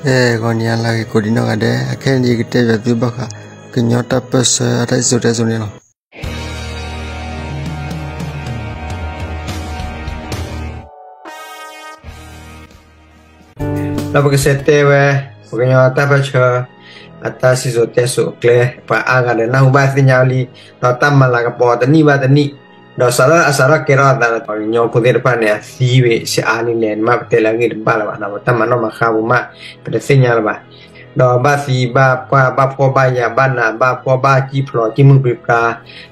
အဲ ဂီၤနံၤဟါလၢအဂ့ၤကိးဒံးနီၢ်ဂၤဒဲး, အခဲအံၤန့ၣ် ယကတဲပၠးသုဘၣ်ဃး ကညီတၢ်ပၢၢ်ဆၢအတၢ်စံၣ်စိၤတဲစိၤန့ၣ်လီၤ. ဒီးပကစးတဲဝဲ ပကညီတၢ်ပၢၢ်ဆၢ အတၢ်စံၣ်စိၤတဲစိၤအကျဲ ပှၤအါဂၤဒီးနၢ်ဟူဘၣ်သ့ၣ်ညါလံ, ဒီးတၢ်မၤလၤကပီၤတနံၣ်ဘၣ်တနံၣ်, ဒီးစးထီၣ်အစးထီၣ်ကဲထီၣ်အသးဒီး ပှၤကညီဖိသ့ၣ်တဖၣ်န့ၣ် အသံဝဲဆံးအါလံလဲၣ်န့ၣ် မ့ၢ်ပတဲလၢအဂ့ၢ်တဘၣ်လၢၤဘၣ်, ပတၢ်မၤနီၣ်မၤဃါပူၤမး ပတသ့ၣ်ညါလၢၤဘၣ်. ဒီးဘၣ်သံဘၣ်ပှၢ် ဘၣ်ဖှီၣ်ဘၣ်ယာ် ဘၣ်နးဘၣ်ဖှီၣ် ဘၣ်စံၣ်ဖျိး စံၣ်မုၢ်ပြံပြါ,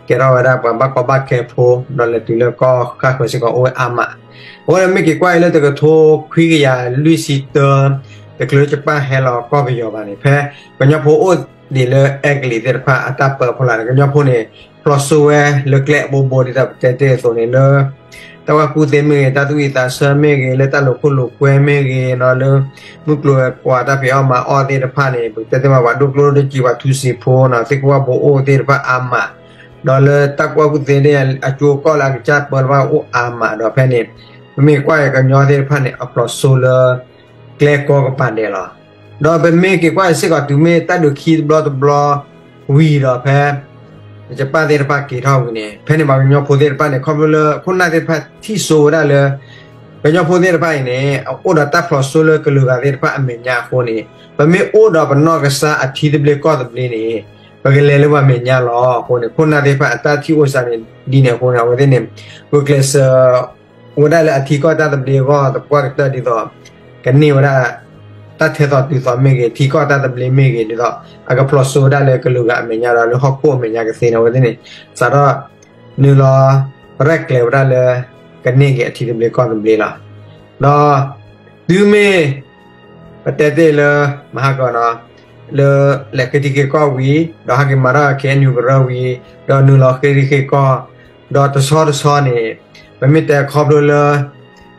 ကဲထီၣ်ဝဲဒၣ်ပှၤဘၣ်ကီဘၣ်ခဲဖိ, ဒီးလဲၤတုၤလၢကီၢ်ဃၣ်ဃၢၤစ့ၢ်ကီးအိၣ်ဝဲအါမး. အဃိန့ၣ် မ့ၢ်က့ၤကွၢ်အံၤလၢတကထိခွံကယၤလွံၢ်ဆံတၢ တချုးလၢကပၣ်ဟဲလီၤကီၢ်ပယီၤဘၣ်န့ၣ် ဖဲကညီဖိအိၣ်ဒံးလၢအဲကလံးသ့ၣ်တဖၣ် အတၢ်ပၢအဖီလာ်န့ၣ် ကညီဖိန့ၣ် ဖျိးစိဝဲလၢကျဲအဘိဘိ ဒ်သိးပတဲတ့ၢ်အသိးန့ၣ် လၢတၢ်ကူၣ်ဘၣ်ကူၣ်သ့မ့ၢ်ဂ့ၤ, တၢ်သူၣ်ဝံၣ်သးဆၢမ့ၢ်ဂ့ၤ, လၢတၢ်လိာ်ခိၣ်လိာ်ကွဲမ့ၢ်ဂ့ၤ, လၢမုၢ်ကျိၤဝဲၤကွာ်တၢ်ဖံးအီၣ်မၤအီၣ်သ့ၣ်တဖၣ်န့ၣ် ပကတဲတ့ၢ်မး ပှၤဒိၣ်ကျိၣ်ဒိၣ်စ့ ပှၤထူစ့ဖိန့ၣ် သ့ၣ်ခိၣ်ဘိအိၣ်သ့ၣ်တဖၣ်အါမး, ဒီးလၢတၢ်ကူၣ်ဘၣ်ကူၣ်သ့န့ၣ် အကၠိကီၢ်လၢအကစၢ်ပၢလၢဘၣ်အိၣ်အါမးဒီး ဖဲန့ၣ် ပမ့ၢ်ကွၢ်ကညီသ့ၣ်တဖၣ်န့ၣ် အဖျိးစိလၢ ကျဲကီကပၤဒဲးလီၤ. ဒီးပမ့ၢ်က့ၤကွၢ်စ့ၢ်ကီးတုၤမ့ၢ်တၢ်ဒုးခံတဘျီတဘျီဝံၤဒီး ဖဲယပၣ်သ့ၣ်တဖၣ်က့ၤထီၣ်ဝံၤန့ၣ် ဖဲန့ၣ်ပှၤကညီဖိသ့ၣ်တဖၣ်န့ၣ် ခီဖျိလၢခိၣ်နၢ်သ့ၣ်တဖၣ်ထံၣ်စိဝဲဒၣ်လၢ ကညီဖိသ့ၣ်တဖၣ်အံၤန့ၣ် အအိၣ်ဒီးတၢ်ဖျိးစိလၢကလုာ်ဂၤသ့ၣ်တဖၣ်အမဲာ်ညါအဃိန့ၣ် ပမ့ၢ်အိၣ်ဒီးပနီၢ်ကစၢ်အထံသဘျ့ကီၢ်သဘျ့န့ၣ် ပကလဲၤလၢပှၤမဲာ်ညါလီၤ. အဃိန့ၣ် ခိၣ်နၢ်သ့ၣ်တဖၣ်အတၢ်ထံၣ်အိၣ်စါန့ၣ် ဒ်န့ၣ်အဃိန့ၣ် အဝဲသ့ၣ်န့ၣ် ဂုာ်ကျဲးစၢး ဝဲဒၣ်လၢအထံကီၢ်တၢ်သဘျ့အဂီၢ်သပှၢ်ကတၢၢ်ဒ်သိး ကန့ၢ်ဝဲဒၣ် တၢ်ထဲသိးတုၤသိးမ့ၢ်ဂ့ၤ ထံကီၢ်တၢ်သဘျ့မ့ၢ်ဂ့ၤဒ်သိး အကဖျိးစိဝဲဒၣ်လၢကလုာ်ဂၤအမဲာ်ညါဒီးလၢဟီၣ်ခိၣ်အမဲာ်ညါကသ့န့ၣ် အဝဲသ့ၣ်န့ၣ် စးထီၣ်နုာ်လီၤရဲၣ်ကျဲၤဝဲဒၣ်လၢ ကန့ၢ်က့ၤအထံသဘျ့ကီၢ်သဘျ့လီၤ. ဒီးတုၤမ့ၢ် ပတဲတ့ၢ်လၢ မဟါကီးနီၤ လၢလဲၤဃ့ထံဃ့ကီၢ်ဝံၤ ဒီးဟဲက့ၤမၤထီၣ် KNU ကရၢဝံၤ ဒီးနုာ်လီၤဃ့ထံဃ့ကီၢ် ဒီးတဆီတဆီန့ၣ် ပမ့ၢ်တဲခီဖျိလၢ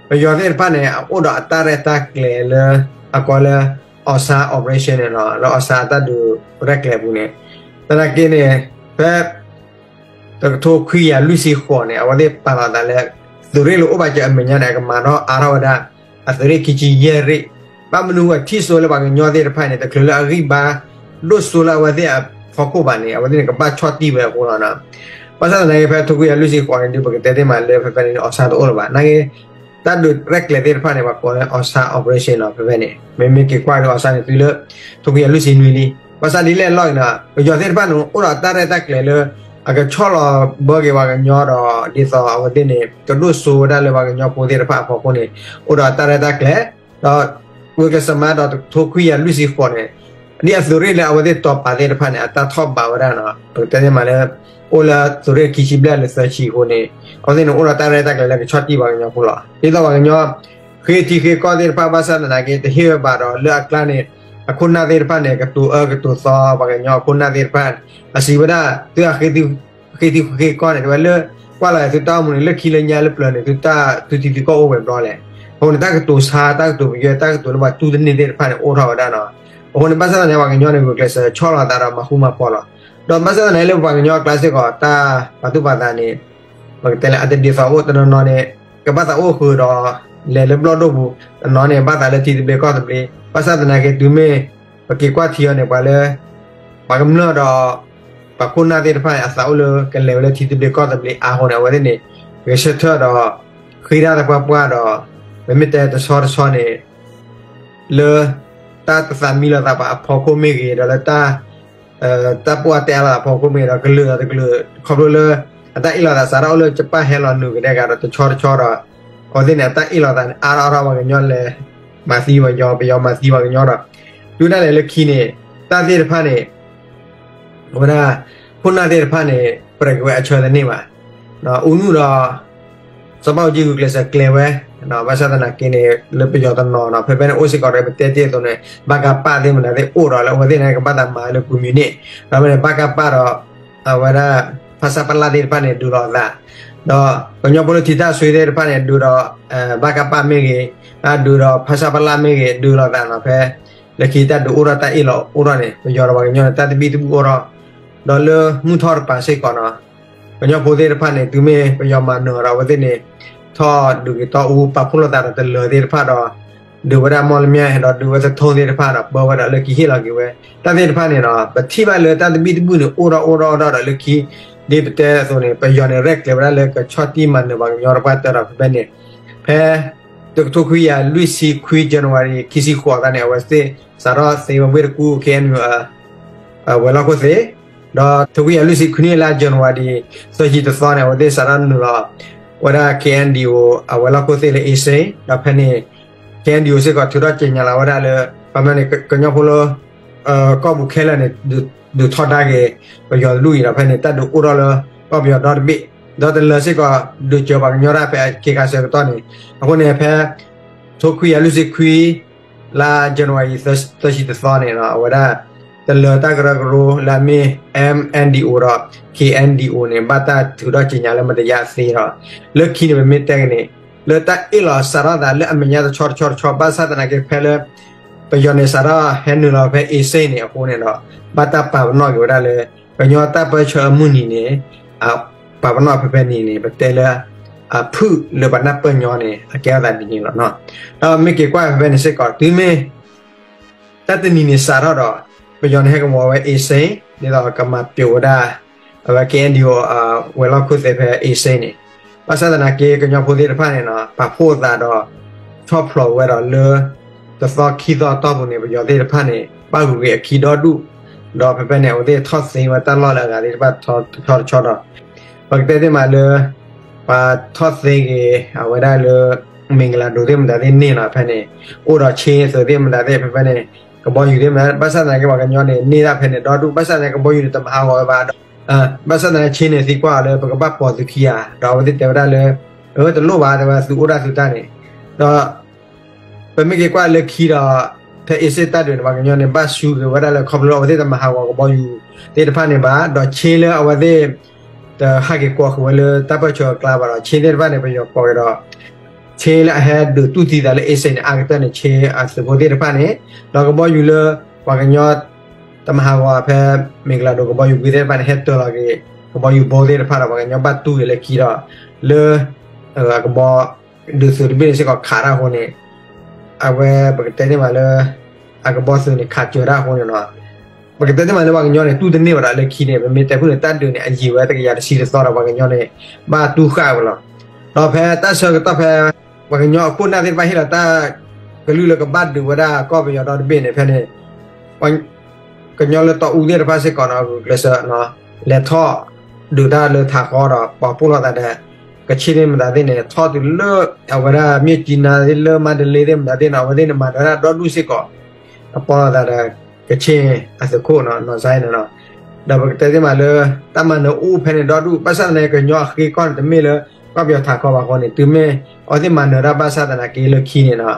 ပယီၤသ့ၣ်တဖၣ်န့ၣ် အအိၣ်ဒီးအတၢ်ရဲၣ်တၢ်ကျဲၤလၢ အကိးလၢ Orsa Operation န့ၣ်လီၤ. လၢ Orsa အတၢ်ဒုးရဲၣ်ကျဲၤပူၤန့ၣ် သနာ်က့န့ၣ် ဖဲ တကထိခွံကယၤလွံၢ်ဆံဃိးန့ၣ် အဝဲသ့ၣ်ပာ်လီၤသးလၢ သုးရ့ၣ်လၢအိၣ်ဘၣ်စၢၤအမဲာ်ညါန့ၣ် အကမၤထီၣ်အါထီၣ်ဝဲဒၣ် အသုးရ့ၣ်ခံဆံယဲၢ်ရ့ၣ်, ဘၣ်မနုၤအထံၣ်စိလၢပှၤကညီသ့ၣ်တဖၣ်န့ၣ် တချုးလၢအဂံၢ်ဘါ ဒိၣ်စိလၢအဝဲသ့ၣ်အဖီခိၣ်ဘၣ်န့ၣ် အဝဲသ့ၣ်န့ၣ် ကဘၣ်ဆီၣ်တံၢ်ဝဲအဃိလီၤ. ဘၣ်ဆၣ်သနာ်က့ ဖဲတကထိခွံကယၤလွံၢ်ဆံဃိးန့ၣ် ဒုးပကတဲသ့ၣ်မးလၢဖဲဖဲန့ၣ် Orsa တအိၣ်လၢၤဘၣ်. နာ်က့ တၢ်ဒုးရဲၣ်ကျဲၤသ့ၣ်တဖၣ်န့ၣ် ပှၤကိးလၢ Orsa Operation လီၤ. ဖဲဖဲန့ၣ် မ့မ့ၢ်က့ၤကွၢ်ဒီး Orsa န့ၣ် တုၤလၢ တကထိခွံကယၤလွံၢ်ဆံနွံလံ. ဘၣ်ဆၣ်ဒ်လဲၣ်အလီၢ်အံၤန့ၣ် ပယီၤသ့ၣ်တဖၣ်န့ၣ် အိၣ်ဒီးတၢ်ရဲၣ်တၢ်ကျဲၤလၢ အကဆီၣ်လီၤဘၢက့ၤပှၤကညီဒီး ဒ်သိးအဝဲသ့ၣ်န့ၣ် ကဒိၣ်စိဝဲဒၣ်လၢပှၤကညီဖိသ့ၣ်တဖၣ်အဖီခိၣ်န့ၣ် အိၣ်ဒီးတၢ်ရဲၣ်တၢ်ကျဲၤ ဒီး ဝံၤကစၢမးဒီးတကထိခွံကယၤလွံၢ်ဆံဃိးန့ၣ် ဒ်အသုးရ့ၣ်လၢအဝဲသ့ၣ်တီၤပာ်သ့ၣ်တဖၣ်န့ၣ် အတၢ်ထီၣ်ဘးဝဲဒၣ်န့ၣ် ပကတဲသ့ၣ်မးလၢ အိၣ်လၢသုးရ့ၣ်ခံဆံဘျဲၣ်လၢသၢဆံအဃိန့ၣ် အဝဲသ့ၣ်န့ၣ် အိၣ်ဒီးတၢ်ရဲၣ်တၢ်ကျဲၤလၢကဆီၣ်တံၢ်ပှၤကညီဖိလီၤ. ဒ်သိးပှၤကညီ ဃ့ထံဃ့ကီၢ်သ့ၣ်တဖၣ် ဘၣ်ဆၣ်သနာ်က့ တဟ့ၣ်ဝဲဘၣ်ဒီး လၢအကျါန့ၣ် အခိၣ်နၢ်သ့ၣ်တဖၣ်န့ၣ် ကတိၤအၢကတိၤသီ ပှၤကညီအခိၣ်နၢ်သ့ၣ်တဖၣ် အစံးဝဲဒၣ် သုအဃ့ ဃ့ထံဃ့ကီၢ်န့ၣ် တဲဝဲလၢ ကွၢ်လီၤသုတၢ်အိၣ်မူန့ၣ် လၢခံလၢညါလၢပျၢၤန့ၣ် သုတၢ် သုထံသုကီၢ်အိၣ်ဝဲၤဘျီလဲၣ်. အဃိန့ၣ် တၢ်ကတိၤဆါ တၢ်ကတိၤပယွဲ တၢ်ကတိၤလၢပှၤတူၢ်တန့ၢ်သ့ၣ်တဖၣ်န့ၣ် အိၣ်ထီၣ်ဝဲဒၣ်နီၤ. အဃိန့ၣ် ဘၣ်ဆၣ်သနာ်က့ ပှၤကညီန့ၣ် ဂုာ်ကျဲးစၢးဆီၣ်လီၤသးဒီးမၤဃူမၤဖိးလီၤ. ဒီးဘၣ်ဆၣ်သနာ်က့ လၢပှၤကညီအကျါစ့ၢ်ကီး တၢ်ပာ်သူၣ်ပာ်သးန့ၣ် ပကတဲလၢအတဒ်သိးအိၣ်တနီၤနီၤန့ၣ် ကဘၣ်သးအိၣ်ဃုာ်ဒီး လဲၤလၢဘျီၣ်ဒိၣ်ပူၤ တနီၤန့ၣ် ဘၣ်သးလၢထံသဘျ့ကီၢ်သဘျ့ ဘၣ်ဆၣ်သနာ်က့ တုၤမ့ၢ် ပက့ၤကွၢ်ထံအီၤန့ၣ် ပှၤလၢ ပှၤကမျၢၢ်ဒီး ပှၤခိၣ်နၢ်သ့ၣ်တဖၣ်န့ၣ် အသးအိၣ်လၢကလဲၤဝဲလၢထံသဘျ့ကီၢ်သဘျ့အါအဃိန့ၣ် အဝဲသ့ၣ်န့ၣ် ဂဲၤဆၢထၢၣ်ဒီး ဃ့တၢ်သပှၢ်ပှၢ်ဒီး ပမ့ၢ်တဲတဆီတဆီန့ၣ် လၢ တၢ်တသးမံလိာ်သးပှၤအဖီခိၣ်မ့ၢ်ဂ့ၤ ဒီးလၢတၢ် တၢ်ပှၢ်တဲအါလိာ်သးအဖီခိၣ်မ့ၢ်ဂ့ၤဒီး ကလုာ်ဒီးတကလုာ် ခီဖျိလၢ အတၢ်အ့ၣ်လိာ်သးစးထီၣ်အိၣ်လၢကပၣ်ဟဲလီၤနုာ်ကဒဲကဒီး တဆီတဆီဒီး အဝဲသ့ၣ်န့ၣ် အတၢ်အ့ၣ်လိာ်သးန့ၣ် အါထီၣ်အါထီၣ် ပှၤကညီလဲၤမၤသံပှၤကညီ ပယီၤမၤသံပှၤကညီဒီး တုၤဒၣ်လဲာ်လၢခံန့ၣ် တၢ်သ့ၣ်တဖၣ်န့ၣ် အဝဲဒၣ် ခိၣ်နၢ်သ့ၣ်တဖၣ်န့ၣ် ပြဲးကွံာ်ဝဲအဆၢတန့ၢ်ဘၣ်. အူနုၢ်ဒီး စီၤဘးအူကၠံ ဂုာ်ကျဲးစၢးကျဲၤဝဲ ဘၣ်ဆၣ်သနာ်က့န့ၣ် လၢပယီၤတနီၤနီၤ ဖဲဖဲန့ၣ် အိၣ်စ့ၢ်ကီးဒီး ပတဲတ့ၢ်အသိးန့ၣ် ဘၣ်ကပၣ်သ့ၣ်မနုၤသ့ၣ်အိၣ်ဒီးလၢအဝဲသ့ၣ်န့ၣ် ကဘၣ်သးမၤလၢကွံမံၤန့ၣ် ဒီးဖဲန့ၣ် ဘၣ်ကပၣ်ဒီး အဝဲဒၣ် ဖဆပလ သ့ၣ်တဖၣ်န့ၣ် ဒုးလိာ်သး ဒီးကညီဖိလၢထံတၢ်ဆွ့သ့ၣ်တဖၣ်န့ၣ် ဒုးဒီး ဘၣ်ကပၣ်မ့ၢ်ဂ့ၤ ဒုးဒီး ဖဆပလ မ့ၢ်ဂ့ၤ ဒုးလိာ်သးနီၤ ဖဲ လၢခံတၢ်ဒုးအိၣ်ထီၣ်တၢ်အ့ၣ်လိာ်အိၣ်ထီၣ်န့ၣ် ပယီၤဒီးပှၤကညီန့ၣ် တၢ်သဘံၣ်သဘုၣ်အိၣ်ထီၣ် ဒီးလၢမုၢ်ထီၣ်တပၤစ့ၢ်ကီးနီၤ ကညီဖိသ့ၣ်တဖၣ်န့ၣ် တုၤမ့ၢ်ပယီၤမၤနၢၤဒီးအဝဲသ့ၣ်န့ၣ် ထီၣ်ဒုးက့ၤတီအူ ပာ်ဖှိၣ်လိာ်သးဒီးတလၢၤသ့ၣ်တဖၣ်ဒီး ဒုးဝဲဒၣ်မီၣ်လမၠဲၣ် ဒီးဒုးဝဲသထိသ့ၣ်တဖၣ်ဒီး ပၢဝဲဒၣ်လၢခံဟ့ၣ်လီၤက့ၤဝဲ တၢ်သ့ၣ်တဖၣ်န့ၣ်ဒီး ပထံၣ်ဘၣ်လၢတၢ်သဘံၣ်သဘုၣ်န့ၣ် အိၣ်ဒီးအိၣ်ဒီးအိၣ်ဒီးလၢခံ ဒ်ပတဲအသိးန့ၣ် ပယီၤန့ၣ် ရဲၣ်ကျဲၤဝဲဒၣ်လၢကဆီၣ်တံၢ်မၤနၢၤပှၤကညီတပှၢ်တၢၢ်ဒီး ဖဲဖဲန့ၣ် ဖဲ တကထိခွံကယၤလွံၢ်ဆံခွံ January ခံဆံဃိးသီန့ၣ် အဝဲသ့ၣ်စးထီၣ်သ့ဝဲဝ့ၢ်တကူၣ် ခ့ၣ်အဲၣ်ယူၣ် အဝဲၤလီၢ်ခိၣ်သ့ၣ်, ဒီးတကထိခွံကယၤလွံၢ်ဆံခွံနံၣ်လါ January သၢဆံတသီန့ၣ် အဝဲသ့ၣ်စးထီၣ်နုာ်လီၤ ဝဲဒၣ် ခ့ၣ်အဲၣ်ယူၣ် အဝဲၤလီၢ်ခိၣ်သ့ၣ်လၢအ့စ့, ဒီးဖဲန့ၣ် ခ့ၣ်အဲၣ်ယူၣ် စ့ၢ်ကီးထုးထီၣ်က့ၤညါလီၤဝဲဒၣ်လၢ ပမ့ၢ်န့ၣ် ကညီဖိလၢ ကီၢ်ပူၤခဲလၢာ်န့ၣ် ဒုးထီဒါက့ၤ ပယီၤတဒူၣ်အံၤဒီး ဖဲန့ၣ် တၢ်ဒုးအိၣ်ထီၣ်လၢ ကီၢ်ပယီၤဒီတဘ့ၣ်, ဒီးတလၢၤစ့ၢ်ကီး ဒုးစၢၤပှၤကညီတၢ်ဖဲအခ့ခါဆၢကတီၢ်န့ၣ်, အဃိန့ၣ် ဖဲ တကထိခွံကယၤလွံၢ်ဆံခွံ လါ January သၢဆံတသီန့ၣ် အဝဲဒၣ် တလၢၤတၢ်ကရၢကရိလၢအမ့ၢ် M N D O ဒီး K N D O န့ၣ် ဘၣ်တၢ်ထုးထီၣ်က့ၤညါလၢမတယါသ့ဒီး လၢခံန့ၣ် ပမ့ၢ်တဲက့ၤန့ၣ် လၢတၢ်အ့ၣ်လိာ်စးထီၣ်သးလၢအမဲာ်ညါတဆီတဆီတဆီ ဘၣ်ဆၣ်သနာ်က့ ဖဲလၢ ပယီၤန့ၣ် စးထီၣ်ဟဲနုာ်လီၤဖဲအ့စ့န့ၣ်အဃိန့ၣ်ဒီး ဘၣ်တၢ်ပာ်ပနီၣ်က့ၤဝဲဒၣ်လၢ ကညီတၢ်ပၢဆှၢအမုၢ်နံၤန့ၣ် ပာ်ပနီၣ်ဖဲဖဲနံၤန့ၣ် ပတဲလၢ အဖုၣ်လၢပှၤနၢ်ပၢၢ်ညီန့ၣ် အကဲထီၣ်သးဒ်န့ၣ်လီၤ. ဒီးမ့ၢ်က့ၤကွၢ်ဖဲဖဲန့ၣ်စ့ၢ်ကီး တုၤမ့ၢ် တၢ်တနံၤန့ၣ်စးထီၣ်ဒီး ပယီၤန့ၣ်ဟဲကဝီၤဝဲအ့စ့ ဒ်သိးကမၤပျိးဝဲဒၣ် အဝဲ K N D O ဝဲၤလီၢ်ခိၣ်သ့ၣ်ဖဲအ့စ့န့ၣ်, ဘၣ်ဆၣ်သနာ်က့ ကညီဖိသ့ၣ်တဖၣ်န့ၣ် ပာ်ဖှိၣ်သးဒီး ဆီၣ်ဖျိးဝဲဒီးလၢ တသီခံသီအတီၢ်ပူၤန့ၣ် ပယီၤသ့ၣ်တဖၣ်န့ၣ် ဘၣ်ဂုာ်က့ၤအခံဒီဒူၣ်, ဒီးဖဲဖဲန့ၣ် အဝဲသ့ၣ်ထီၣ်သ့ဝဲတၢ်လီၢ်လၢအဂၤသ့ၣ်တဖၣ်တဆီတဆီဒီး ပကတဲသ့မးလၢ ပှၤထီၣ်သ့က့ၤ အဝဲဒၣ်လၢ မ့ၢ်ကလၤဒိၣ်သ့ၣ်မတၤသ့ၣ်န့ၣ်လီၤ. ဖဲန့ၣ် အိၣ်ဒီးဆ့သုးသ့ၣ်မတၤသ့ၣ် ဖဲဖဲန့ၣ် ကဘီယူၤသ့ၣ်မတၤ ဘၣ်ဆၣ်သနာ်က့ ပှၤကညီန့ၣ် န့ၢ်ဒၣ်ဖဲန့ၣ်ဒီဒူၣ် ဘၣ်ဆၣ်သနာ်က့ ကဘီယူၤန့ၣ် တမၤဟးဂီၤဝဲဘၣ်ဒီး ဘၣ်ဆၣ်သနာ်က့ ဆ့န့ၣ်သံကွၢ်အီၤလၢ ပကဘၣ်ပိာ်သုခံဧါ, ဒီးအဝဲသ့ၣ်တဲဝဲဒၣ်လၢ အၢ တလိၣ်ဘၣ် တဲဝဲ သုအိၣ်ဒၣ်သုတၢ်န့ၣ်, ဒီး ပမ့ၢ်က့ၤကွၢ်လၢခံဒီး ဖဲအ့စ့ၣ်တၢ်ဒုးန့ၣ် ပှၤကညီန့ၣ် ဘၣ်စူးက့ၤဝဲဒၣ်လၢ ခီဖျိလၢအဝဲသ့ၣ်တမၤဟးဂီၤကဘီယူၤသ့ၣ်တဖၣ်န့ၣ်ဘၣ်, ဒီးဆ့လၢအဝဲသ့ၣ် တဟးက့ၤကိးဃုာ်ဝဲလၢတၢ်ပၢၢ်ဆၢအကျါဘၣ်ဒီး ဆ့သ့ၣ်တဖၣ်န့ၣ် ပယီၤကိးက့ၤဒီး ဆ့လၢအဟဲဒုးတူၢ်သံသးလၢအ့စ့ၣ်န့ၣ် အါကတၢၢ်န့ၣ် ဆ့အသုးဖိသ့ၣ်တဖၣ်န့ၣ်, ဒီးကဘီယူၤလၢ ပှၤကညီ တမၤဟးဂီၤဖဲ မ့ၢ်ကလၤဒိၣ်ကဘီယူၤကွံသ့ၣ်တဖၣ်န့ၣ် ဟဲတၢၤလီၤက့ၤ ကဘီယူၤဘိသ့ၣ်တဖၣ်ဒီး ပှၤကညီဘၣ်တူၢ်က့ၤလၢခံဒီး လၢ အကဘီ ဒုးသုးတဘ့ၣ်န့ၣ်စ့ၢ်ကီးခးတၢ်အဃိန့ၣ် အဝဲပကတဲန့ၢ်မးလၢ အကဘီသုးန့ၣ် ခးစၢၤတၢ်အဃိန့ၣ်လီၤ. ပကတဲန့ၢ်မးလၢပှၤကညီန့ၣ် တူၢ်တန့ၢ်ဘၣ်ဒီးလၢခံန့ၣ် ပမ့ၢ်တဲဖုၣ်န့ၣ် တၢ်ဒုးန့ၣ် အယံာ်ဝဲတကယၤတဆံတသီဒီး ပှၤကညီန့ၣ် ဘၣ်တူၢ်ဃာ်ဝဲလီၤ. ဒီးဖဲတၢ်ဆၢကတီၢ်ဖဲ ပှၤကညီအခိၣ်နၢ်သ့ၣ်တဖၣ်ဟ့ၣ်လီၤတၢ်ကလုၢ်လၢကဘၣ်ဒုးဝဲဒၣ်ကီၢ်ပယီၤဒီတဘ့ၣ်န့ၣ် ဖဲန့ၣ် ကညီလၢတီအူသ့ၣ်တဖၣ်စ့ၢ်ကီးနီၤ ဂုာ်ကျဲးစၢး လဲၤထီၣ်ဒုးတၢ်လၢထးဃီဒီး ပာ်ဖှိၣ်လိာ်သးဒီး ကဆ့ၣ်သ့ၣ်မတၤသ့ၣ်န့ၣ် ထီၣ်တုၤလၢ အဝဲဒၣ် မြစ်ကြီးနား သ့ၣ်လၢ မန္တလေး သ့ၣ်မတၤသ့ၣ်နီၤ အဝဲသ့ၣ်န့ၣ် မၤနၢၤတၢ်ဒီဒူၣ်စ့ၢ်ကီး အပီလိာ်သးဒီး ကဆ့ၣ်အသုးခိၣ်နီၤ နီၢ်စဲန့ၣ်နီၤ ဒီးပကတဲသ့ၣ်မးလၢ တၢ်မၤနၢၤအိၣ်ဖဲန့ၣ်ဒီဒူၣ် ဘၣ်ဆၣ်သနာ်က့ ကညီအဃ့ကီၢ်န့ၣ် တမ့ၢ်လၢ ကီၢ်ပယီၤထးခီဘၣ်အဃိန့ၣ် တုၤမ့ၢ် အဝဲသ့ၣ်မၤနၢၤတၢ်ဘၣ်ဆၣ်သနာ်က့လၢခံန့ၣ်နီၤ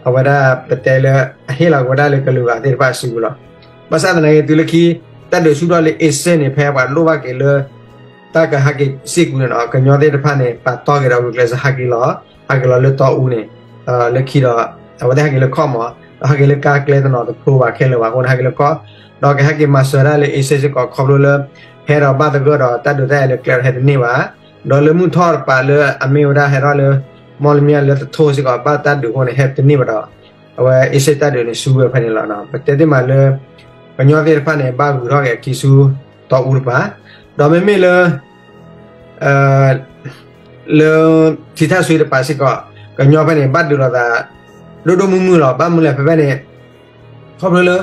အဝဲဒၣ်ပတဲလၢ အဟ့ၣ်လီၤက့ၤဝဲဒၣ်လၢကလုာ်ဂၤသ့ၣ်တဖၣ်အစုပူၤလီၤ. ဘၣ်ဆၣ်သနာ်က့ တုၤလၢခံ တၢ်ဒုးဆူၣ်ထီၣ်လၢအ့စ့ၣ်န့ၣ် ဖဲပှၤလိၣ်ဘၣ်က့ၤလၢ တၢ်ကဟးက့ၤစ့ၢ်ကီးန့ၣ်နီၤ ကညီသ့ၣ်တဖၣ်န့ၣ် ပာ်တီၢ်က့ၤဒီးဂုာ်ကျဲးစၢးဟးက့ၤလီၤ ဟးက့ၤလီၤလၢတီအူန့ၣ် လၢခံဒီး အဝဲသ့ၣ်ဟးက့ၤလၢခီၣ်မး ဒီးဟးက့ၤလၢကါကျဲတနီၤတဖျိဘၣ်ခဲလၢာ်ဘၣ်အဃိန့ၣ် ဟးက့ၤလၢခီၣ် ဒီးကဟဲက့ၤမၤစၢၤဒၣ်လၢအ့စ့ၣ်စ့ၢ်ကီး ခီဖျိလၢ ဟဲဒီးဘၣ်သဂၢၢ်ဒီးတၢ်ဒုးတၢ်ယၤလၢကျဲဒီးဟဲတန့ၢ်ဘၣ် ဒီးလၢမုၢ်ထီၣ်တပၤလၢအမ့ၢ်ဝဲဒၣ်ဟဲထီၣ်လၢ မီၣ်လမၠဲၣ်လၢသထိစ့ၢ်ကီး ဘၣ်တၢ်ဒုးအဃိန့ၣ် ဟဲတန့ၢ်ဘၣ်ဒီး အဝဲအ့စ့ၣ်တၢ်ဒုးန့ၣ် ဆူဝဲဖဲန့ၣ်လီၤ. ပတဲသ့ၣ်မးလၢ ကညီသ့ၣ်တဖၣ်န့ၣ် ဘၣ်ဂုၤထီၣ်က့ၤအခံဆူ တီအူတပၤ ဒီးမ့မ့ၢ်လၢ လၢ ထံထၣ်စွ့တပၤစ့ၢ်ကီး ကညီဖဲန့ၣ် ဘၣ်ဒုးလိာ်သး ဒိၣ်ဒိၣ်မုၢ်မုၢ်လီၤ. ဘၣ်မနုၤလဲၣ် ဖဲဖဲန့ၣ် ခီဖျိလၢ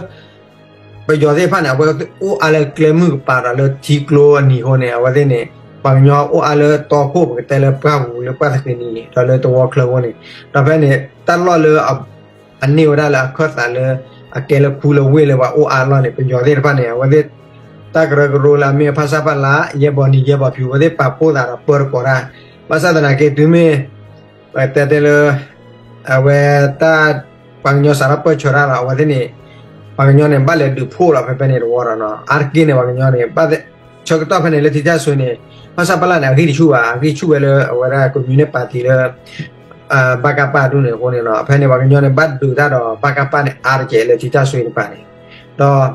ပယီၤသ့ၣ်တဖၣ်န့ၣ် အဝဲအိၣ်အါလၢကျဲမုၢ်ကပၤဒီးလၢထံကျိအနံၤအဃိန့ၣ် အဝဲသ့ၣ်န့ၣ် ပှၤကညီအိၣ်အါလၢတီခိၣ် ပကတဲလၢပှၢ်ပူၤလၢပှၢ်သဃံးနံၤ ဒီးလၢသဝီချၢအဃိန့ၣ် ဒီးဖဲန့ၣ် တၢ်လီၢ်လၢ အန့ၢ်ဝဲဒၣ်လၢအခၢၣ်သးလၢ အကဲလၢခူလၢဝ့ၢ်လၢပှၤအိၣ်အါလီၢ်န့ၣ် ပယီၤသ့ၣ်တဖၣ်န့ၣ် အဝဲသ့ၣ် တၢ်ကရၢကရိလၢအမ့ၢ် ဖဆပလ ယဲၢ်ဘီနံၤယဲၢ်ဘီဖြူ အဝဲသ့ၣ်ပာ်ဖှိၣ်သးဒီးပၢတကိးတၢ် ဘၣ်ဆၣ်သနာ်က့ တုၤမ့ၢ် ပတဲတဲလၢ အဝဲတၢ် ပှၤကညီစးထီၣ်ပၢၢ်ဆၢတၢ်လီၤ အဝဲသ့ၣ်န့ၣ် ပှၤကညီန့ၣ် ဘၣ်လဲၤဒုးဖှိၣ်လီၤ ဖဲဖဲန့ၣ်တဝီဒီးနီၤ အါတက့ၢ်န့ၣ် ပှၤကညီန့ၣ် ဘၣ် ဆၢကတီၢ်ဖဲန့ၣ်လၢထံထၣ်စွ့န့ၣ် ဖဆပလန့ၣ် အဂံၢ်တဆူၣ်ဘၣ် အဂံၢ်ဆူၣ်ဝဲလၢအဝဲဒၣ် ကွန်မြူနစ်ပါတီ လၢ ဗကပ ဒူၣ်န့ၣ်အဃိန့ၣ်နီၤ ဖဲန့ၣ် ပှၤကညီန့ၣ် ဘၣ်ဒုးတၢ်ဒီး ဗကပ န့ၣ် အါတက့ၢ်လၢထံထၣ်စွ့တပၤန့ၣ် ဒီး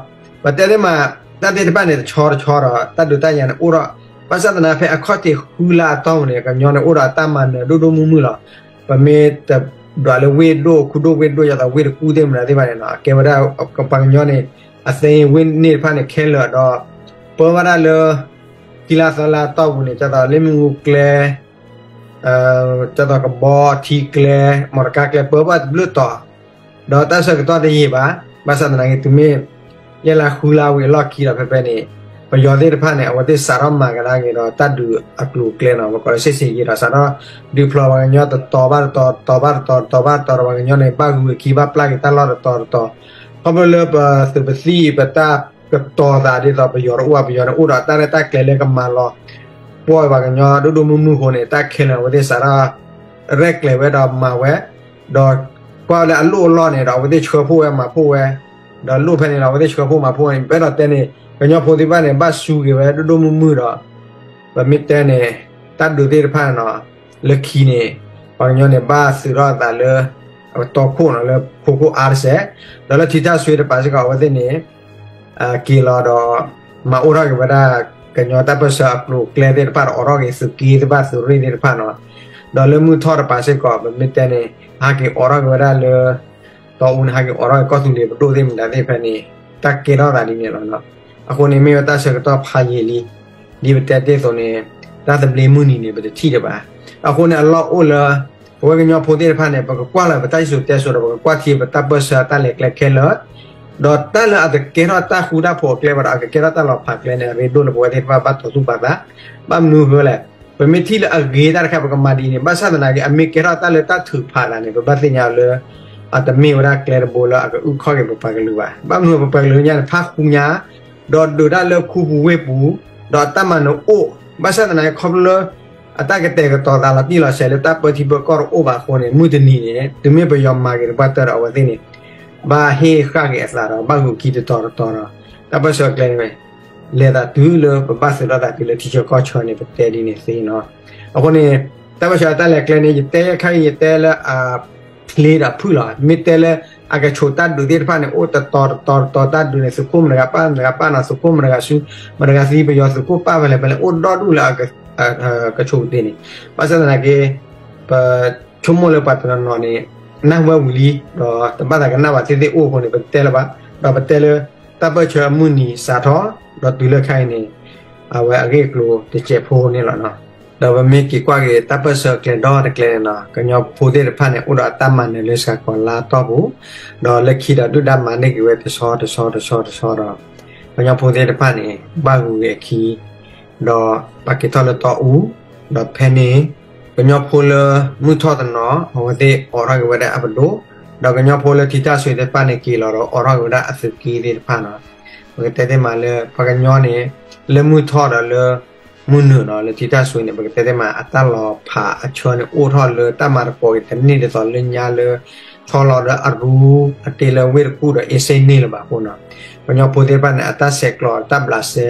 ပတဲသ့ၣ်မး တၢ်သ့ၣ်တဖၣ်န့ၣ် တဆီတဆီဒီး တၢ်ဒုးတၢ်ယၤန့ၣ်အိၣ်ဒီး ဘၣ်ဆၣ်သနာ်ဖဲအခီၣ်ထံးဃုလါအတီၢ်ပူၤန့ၣ် ကညီန့ၣ်အိၣ်ဒီးတၢ်မၤနၢၤဒိၣ်ဒိၣ်မုၢ်မုၢ်လီၤ. ပမ့ၢ်တ ဒွးလၢဝ့ၢ်ဒိၣ် ခူဒိၣ်ဝ့ၢ်ဒိၣ် ဒ်သိးဝ့ၢ်တကူၣ်သ့ၣ်မတၤသ့ၣ်တဖၣ်န့ၣ်နီၤ အကဲဝဲဒၣ်ပှၤကညီန့ၣ် အသ့ဝ့ၢ်န့ၣ်တဖၣ်န့ၣ်ခဲလၢာ်ဒီး ပၢဘၣ်တၢ်လၢ ခံလါသီလါတီၢ်ပူၤန့ၣ် ဒ်သိးလ့ၣ်မ့ၣ်အူကျဲ ဒ်သိးကဘီထံကျဲ မီတကါကျဲ ပၢဘၣ်တဘျုးတီၤ ဒီးတၢ်ဆၢကတီၢ်တယံာ်ဘၣ်. ဘၣ်ဆၣ်သနာ်က့ တုၤမ့ၢ် ယဲၢ်လါဃုလါဝံၤအလီၢ်ခံဒီး ဖဲဖဲန့ၣ် ပယီၤသ့ၣ်တဖၣ်န့ၣ် အဝဲသ့ၣ်စးထီၣ်မၤကဒါက့ၤဒီးတၢ်ဒုးအကျိၤအကျဲနီၤ ပကိးလၢ စစ်ဆင်ရေး ဒီး စးထီၣ်ဒုးဖျိးပှၤကညီတတီၤဘၣ်တတီၤ တတီၤဘၣ်တတီၤ တတီၤဘၣ်တတီၤဒီး ပှၤကညီန့ၣ် ဘၣ်ဂုၤအခံ ဘၣ်ပျၢ်က့ၤတၢ်လီၢ်တတီၤတတီၤ ခီဖျိလၢပသုးပသံၣ် ပတၢ်ကတီၤသးဒ်သိးပယီၤတအိၣ်ဘၣ် ပယီၤန့ၣ်အိၣ်ဒီးတၢ်ရဲၣ်တၢ်ကျဲၤလၢကမၤလီၤ ပှီၢ်ပှၤကညီဒိၣ်ဒိၣ်မုၢ်မုၢ်အဃိန့ၣ် တၢ်ခဲလၢာ်အဝဲသ့ၣ်စးထီၣ် ရဲၣ်ကျဲၤဝဲဒီးမၤဝဲ ဒီးကွၢ်လၢအလိၣ်အလီၢ်န့ၣ်ဒီး အဝဲသ့ၣ်ဆှၢဖှိၣ်ဝဲမၤဖှိၣ်ဝဲ ဒီးလိၣ်ဖဲန့ၣ်ဒီး အဝဲသ့ၣ်ဆှၢဖှိၣ်မၤဖှိၣ်ဝဲန့ၣ် ပအဲၣ်ဒိးတဲန့ၣ် ကညီဖိသ့ၣ်တဖၣ်န့ၣ် ဘၣ်စူၤက့ၤဝဲဒိၣ်ဒိၣ်မုၢ်မုၢ်ဒီး ပမ့ၢ်တဲန့ၣ် တၢ်ဒုးသ့ၣ်တဖၣ်နီၤ လၢခံန့ၣ် ပှၤကညီန့ၣ် ဘၣ်သုးထီၣ်အသးလၢ အကတီၢ်ခိၣ်နီၤ လၢခိခိၣ်အါတစဲး ဒီးလၢထံထၣ်စွ့တပၤစ့ၢ်ကီး အဝဲသ့ၣ်န့ၣ် က့ၤလီၤဒီး မၤအိၣ်ထီၣ်က့ၤဝဲဒၣ် ကညီတၢ်ပၢၢ်ဆၢအကျိၤအကျဲသ့ၣ်တဖၣ်ဒီး အိးထီၣ်က့ၤသုးက့သ့ၣ်တဖၣ် သုးရ့ၣ်သ့ၣ်တဖၣ်နီၤ ဒီးလၢမုၢ်ထီၣ်တပၤစ့ၢ်ကီး ပမ့ၢ်တဲန့ၣ် ဟဲက့ၤအိးထီၣ်က့ၤဝဲဒၣ်လၢ တီအူန့ၣ် ဟဲက့ၤအိးထီၣ်က့ၤကီၢ်သူလ့ၤပဒိၣ်သ့ၣ်မတၤသ့ၣ်ဖဲန့ၣ် တၢ်ကဲထီၣ်သးဒ်န့ၣ်လီၤ. အဃိန့ၣ်မ့ၢ်ဝဲတၢ်ဆၢကတီၢ်ဖးယံာ်လံ ဒ်ပတဲတ့ၢ်အသိးန့ၣ် တၢ်သဘျ့မုၢ်နံၤန့ၣ် ပတထံၣ်ဒံးဘၣ်. အဃိန့ၣ် အလီၢ်အိၣ်လၢ ပဝဲကညီဖိသ့ၣ်တဖၣ်န့ၣ် ပကကွၢ်လၢပတၢ်စံၣ်စိၤတဲစိၤဒီး ပကကွၢ်ထံပတၢ်ပၢၢ်ဆၢအတၢ်လဲၤကျဲခဲလၢာ် ဒီးတၢ်လၢအတကဲထီၣ်တၢ်ဃူတၢ်ဖိးအကျဲဘၣ်ဒီး အကကဲထီၣ်တၢ်လီၤဖးကျဲန့ၣ် အရ့ဒိၣ်လၢပဝဲသ့ၣ်တဖၣ်ဘၣ်တီၤသူၣ်ပာ်သး ဘၣ်မနုၤဃိလဲၣ် ပမ့ၢ်ထံၣ်လၢအဂ့ၤတၢ်တခါ ပကမၤဒ်အံၤန့ၣ် ဘၣ်ဆၣ်သနာ်က့ အမ့ၢ်ကဲထီၣ်တၢ်လၢတၢ်ထုးဖးသးန့ၣ် ပဘၣ်သ့ၣ်ညါလၢ အတမ့ၢ်ဝဲဒၣ်ကျဲတဘိလၢအကအုၣ်ခီၣ်က့ၤပပှၤကလုာ်ဘၣ်. ဘၣ်မနုၤပပှၤကလုာ်ညါန့ၣ် ဖးဃူညါ ဒီးဒုးတၢ်လၢခူပူၤဝ့ၢ်ပူၤ ဒီးတၢ်မၤနၢၤအိၣ် ဘၣ်ဆၣ်သနာ်က့ ခီဖျိလၢ အတၢ်ကတဲာ်ကတီၤသးလီၤတံၢ်လီၤဆဲးလၢတၢ်ပၢထံပၢကီၢ်တအိၣ်ဘၣ်အဃိန့ၣ် မုၢ်တနံၤန့ၣ် တုၤမ့ၢ်ပယီၤမၤက့ၤတပှၢ်တၢၢ်ဒီးအဝဲသ့ၣ်န့ၣ် ဘၣ်ဟ့ၣ်ဃာ်က့ၤအသးဒီး ဘၣ်ဂုၤခံတတီၤတတီၤဒီး တၢ်ပၢၢ်ဆၢအကျဲန့ၣ် လဲၤသးတုၤလၢပဘၣ်သုးထီၣ်သးတုၤလၢထံဆၢကီၢ်ဆၢန့ၣ် ပတဲဒ်န့ၣ်သ့နီၤ. အဃိန့ၣ် တၢ်ပၢၢ်ဆၢအတၢ်လဲၤကျဲန့ၣ် ယတဲခါအံၤ ယတဲလၢအ ချ့ဒီးဖုၣ်လီၤ. မ့ၢ်တဲလၢ အကဆိးတၢ်ဒုးသ့ၣ်တဖၣ်န့ၣ် အိၣ်တတီၤတတီၤတတီၤ တၢ်ဒုးန့ၣ် သုးခိၣ်မတဂၤပာ်မတဂၤပာ်နီၤ သုးခိၣ်မတဂၤဆူ မတဂၤသံ ပယီၤသုးခိၣ်ပာ်ဖဲလဲၣ်ဖဲလဲၣ် အိၣ်ဒီဒူၣ်လၢ ကဆိးကတ့ၢ်န့ၣ် ဘၣ်ဆၣ်သနာ်က့ ပဆိကမိၣ်လၢပှၤတနီၤနီၤန့ၣ် နၢ်ဟူဝဲဝံၤလံ ဒီးတဘၣ်သးကနၣ်ဘၣ်သ့ၣ်သ့ၣ်အိၣ်အဃိန့ၣ် ပတတဲလၢၤဘၣ် ဒီးပတဲလၢ တၢ်ပၢၢ်ဆၢအမုၢ်နံၤစးထီၣ် ဒီးတုၤလၢခဲအံၤန့ၣ် အဝဲအဂ့ၢ်အကျိၤတစဲးဖိန့ၣ်လီၤနီၤ. ဒီးပမ့ၢ်က့ၤကွၢ်က့ၤတၢ်ပၢၢ်ဆၢအကျဲဒီတကျဲန့ၣ်နီၤ ကညီဖိသ့ၣ်တဖၣ်န့ၣ် အိၣ်ဒီးအတၢ်မၤနၢၤလၢစှၤကီးလါတီၢ်ပူၤ ဒီးလၢခံဒီးဒုၣ်ဒါမၤန့ၢ်က့ၤဝဲတဆီတဆီတဆီတဆီဒီး ကညီဖိသ့ၣ်တဖၣ်န့ၣ် ဘၣ်ဂုၤဂ့ၤအခံ ဒီးပာ်က့ၤထီၣ်လၢတီအူ ဒီးဖဲန့ၣ် ကညီဖိလၢမုၢ်ထီၣ်တနီၤ အဝဲသ့ၣ်အိးထီၣ်က့ၤဝဲဒၣ်အပဒိၣ် ဒီးကညီဖိလၢထံထၣ်စွ့သ့ၣ်တဖၣ်န့ၣ် က့ၤလီၤဒီးအိးထီၣ်က့ၤဝဲဒၣ်အသုးက့သ့ၣ်တဖၣ်နီၤ. ပကတဲသ့မးလၢ ပှၤကညီန့ၣ် လၢမုၢ်ထီၣ်ဒီးလၢ မုၢ်နုာ်နီၤ လၢထံထၣ်စွ့န့ၣ် ပကတဲသ့မး အတၢ်လီၤဖးအဆၢန့ၣ် အိၣ်ထီၣ်လၢတၢ်မၤသကိးက့ၤတန့ၢ်ဒ်သိးလၢညါလၢ ဆီလီၤဒီးအရူ အတ့လၢဝ့ၢ်တကူၣ်ဒီးအ့စ့ၣ်န့ၢ်လၢၤဘၣ်အဃိနီၤ. ကညီဖိသ့ၣ်တဖၣ်န့ၣ် အတၢ်ဆဲးကျိးတၢ်ဘျးစဲ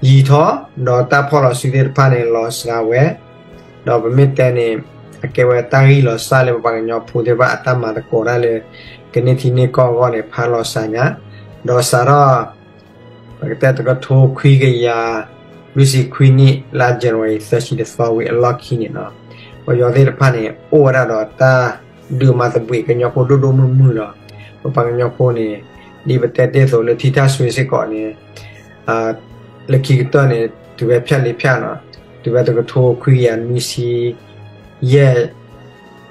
ယံာ်ထီၣ် ဒီးတၢ်ဖီၣ်လီၤစုသ့ၣ်တဖၣ်န့ၣ် လီၤစှၤဝဲ ဒီးပမ့ၢ်တဲန့ၣ် အကဲဝဲတၢ်ဂံၢ်လီၤစၢ်လၢပပှၤကညီဖိသ့ၣ်တဖၣ်အတၢ်မၤသကိးတၢ်လၢ ကန့ၢ်ထံန့ၢ်ကီၢ်အဂီၢ်န့ၣ် ဖးလီၤစှၤညါ ဒီးစးထီၣ် ပကတဲတကထိခွံကယၤ လွံၢ်ဆံခွံနံၣ် လါ January သၢဆံတသီဝံၤအလီၢ်ခံန့ၣ်နီၤ ပယီၤသ့ၣ်တဖၣ်န့ၣ် အိၣ်ဝဲဒၣ်ဒီးတၢ်ဒုးမၤသဘှံးကညီဖိဒိၣ်ဒိၣ်မုၢ်မုၢ်ဒီး ပပှၤကညီဖိန့ၣ် ဒ်ပတဲတ့ၢ်အသိးလၢထံထၣ်စွ့စ့ၢ်ကီးန့ၣ် လၢခံကတၢၢ်န့ၣ် တုၤဝဲဖၠၣ်လံဖၠၣ်နီၤ တုၤဝဲတကထိခွံကယၤနွံဆံယဲၢ်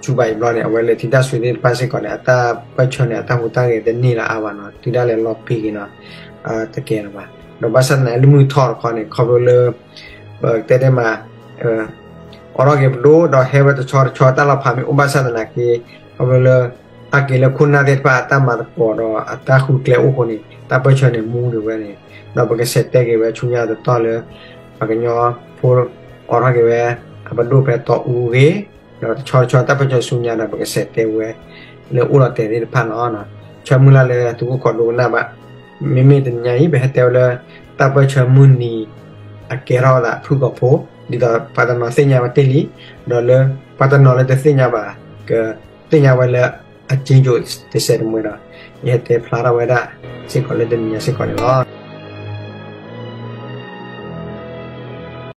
ဆူဘၣ်အံၤဘျီန့ၣ် အဝဲလၢထံထၣ်စွ့သ့ၣ်တဖၣ်စ့ၢ်ကီးန့ၣ် အတၢ်ပၢၢ်ဆၢန့ၣ် အတၢ်ဟူးတၢ်ဂဲၤတန့ၢ်လၢၤအါဘၣ်နီၤ တုၤဒၣ်လဲာ်လီၤပ့ၤက့ၤနီၤ တကဲလၢၤဘၣ်. ဒီးဘၣ်ဆၣ်သနာ်က့ လၢမုၢ်ထီၣ်တခီန့ၣ် ခီဖျိလၢ ပတဲတ့ၢ်မး အိးထီၣ်က့ၤပဒိၣ်ဒီးဟဲဝဲတဆီတဆီ တၢ်လီၤဖးမ့ၢ်အိၣ်ဘၣ်ဆၣ်သနာ်က့ ခီဖျိလၢ ဟဲက့ၤလၢခိၣ်နၢ်သ့ၣ်တဖၣ်အတၢ်မၤသကိးဒီးအတၢ်ဃုကျဲအိၣ်အဃိန့ၣ် တၢ်ပၢၢ်ဆၢန့ၣ်မူဒံးဝဲန့ၣ် ဒီးပကဆဲးတဲက့ၤဝဲဆူညါတတီၢ်လၢ ပှၤကညီဖိအိးထီၣ်က့ၤဝဲ အပဒိၣ်ဖဲတီအူအဂ့ၢ် ဒီးတဆီတဆီတၢ်ပၢၢ်ဆၢဆူညါဒီး ပကဆဲးတဲဝဲ လၢအိၣ်လီၤတဲာ်သ့ၣ်တဖၣ်လီၤ. ဆၢမုၢ်လၢ်လၢသုကအိၣ်ခိးဒိကနၣ်ဘၣ်. မ့မ့ၢ်တနံၤညါအံၤ ပဟဲတဲဝဲလၢ တၢ်ပၢၢ်ဆၢမုၢ်နံၤ အကဲထီၣ်ဝဲဒၣ်ဖုၣ်ကိာ်ဖိ ဒ်သိးပှၤတနီၤသ့ၣ်ညါဝဲတ့ၢ်လံ, ဒီးလၢပှၤတနီၤလၢတသ့ၣ်ညါဘၣ် ကသ့ၣ်ညါဝဲလၢအက့ကၠိတစဲးတမှဲဒီး ယဟဲတဲဖျါထီၣ်ဝဲဒၣ်စ့ၢ်ကီးလၢတနံၤညါစ့ၢ်ကီးန့ၣ်လီၤ.